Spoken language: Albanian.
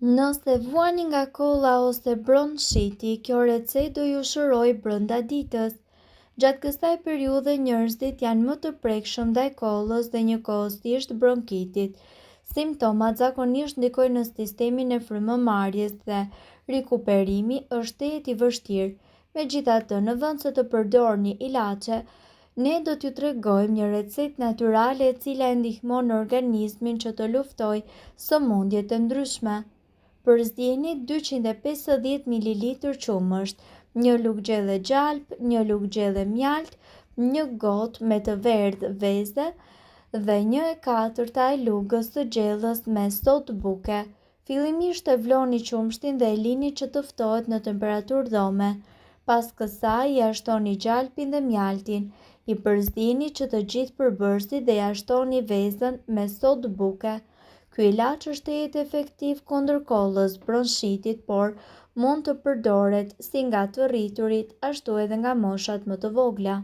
Nëse vuani nga kolla ose bronshiti, kjo recetë do ju shërojë brenda ditës. Gjatë kësaj periudhe njerëzit janë më të prekshëm ndaj kollës dhe njëkohësisht bronkitit. Simptomat zakonisht ndikojnë në sistemin e frymëmarrjes dhe rikuperimi është tejet i vështirë. Megjithatë, në vend se të përdorni ilaçe, ne do t'ju tregojmë një recetë natyrale e cila e ndihmon organizmin që të luftojë sëmundjet e ndryshme. Përzieni 250 mililitër qumësht, një lugë gjelle gjalpë, një lugë gjelle mjaltë, një gotë me të verdhë veze dhe një e katërta e lugës së gjellës me sodë buke. Fillimisht e vloni qumështin dhe e lini që të ftohet në temperaturë dhome. Pas kësaj ia shtoni gjalpin dhe mjaltin. I përzieni që të gjithë përbërësit dhe ia shtoni vezën me sodë buke. Ky ilaç është tejet efektiv kundër kollës, bronshitit, por mund të përdoret si nga të rriturit ashtu edhe nga moshat më të vogla.